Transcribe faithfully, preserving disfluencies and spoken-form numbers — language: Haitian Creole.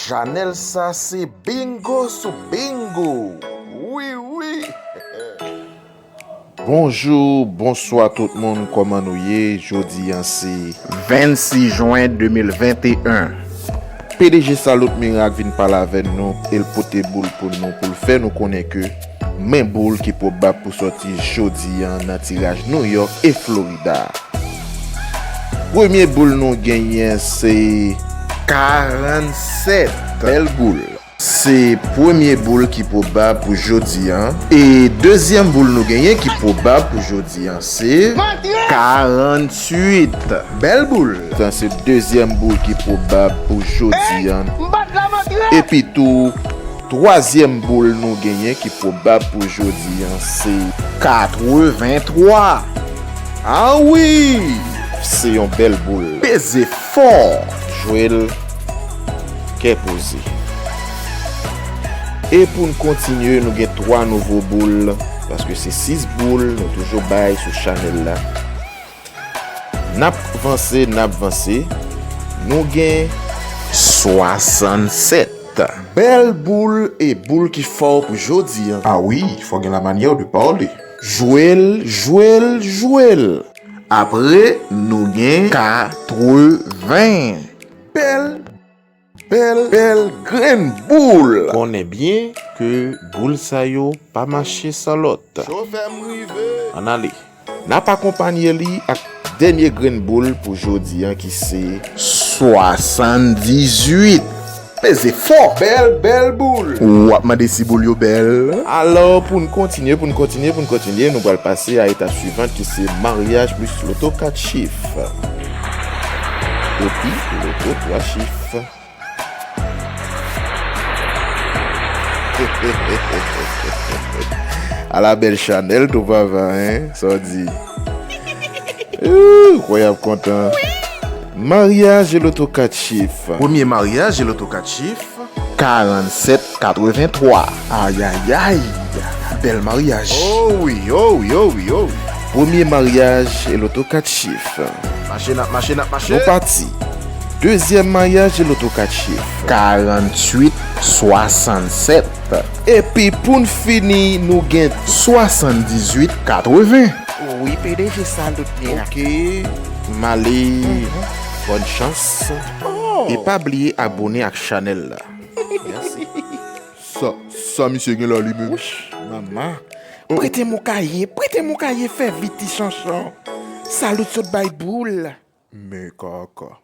Chanèl sa se bingo sou bingo. Wi, wi. Bonjou, bonswa tout moun, kòman nou ye? Jodi a se vennsis jen de mil venteyen. P D G Salot Mirak vin pale avè nou e l pote boul pou nou, pou l fè nou konnen ke men boul ki pwobab pou sòti jodi a nan tiraj New York e Florida. Premye boul nou genyen se karannsèt. Bèl boul. Se premye boul ki pwobab pou jodi a. E dezyèm boul nou genyen ki pwobab pou jodi a se karantuit. Bèl boul. Sa se dezyèm boul ki pwobab pou jodi a. Epi tou, twazyèm boul nou genyen ki pwobab pou jodi a se katreventwa. Ah wi! Se yon bèl boul. Peze fò. Jwe l kè poze. E pou n kontinye, nou gen twa nouvo boul, paske se sis boul nou toujou bay sou chanèl la. N ap vanse, n ap vanse. Nou gen swasannsèt. Bèl boul e boul ki fò pou jodi a. Ah wi, fò gen la manyè de pale. Jwe l, jwe l, jwe l. Apre, nou gen katreven. Bèl, bèl, bèl grenn boul. Konnen byen ke boul sa yo pa mache san lòt. Chofè m rive. Ann ale. N ap akonpanye li ak dènye grenn boul pou jodi a ki se swasanndizuit. Peze fò. Bèl, bèl boul. W ap mande si boul yo bèl. Alò, pou n kontinye, pou n kontinye, pou n kontinye, nou pral pase a etap swivan ki se maryaj plis loto kat chif. Epi loto twa chif. Ala bèl chanèl tou papa, hein, sa w di? Ooh, kwè y ap kontan. Maryaj e loto kat chif. Premye maryaj e loto kat chif. Karannsèt katreventwa. Ayayay. Bèl maryaj. Oh wi, oh wi, oh wi, oh wi. Premye maryaj e loto kat chif. Mache n ap mache, n ap mache. Nou pati. Dezyèm maryaj e loto kat chif. Karantuit swasannsèt. Epi pou n fini, nou gen swasanndizuit katreven. Wi, P D G Salot Mirak. Ok. M ale. Bòn chans. Oh. E pa bliye abone ak chanèl la. Mèsi. Sa, sa misye gen la li menm? Wouch, mama. Prete m yon kaye, prete m yon kaye, fè vit ti chanchan. Salot sot bay boul. Men kaka.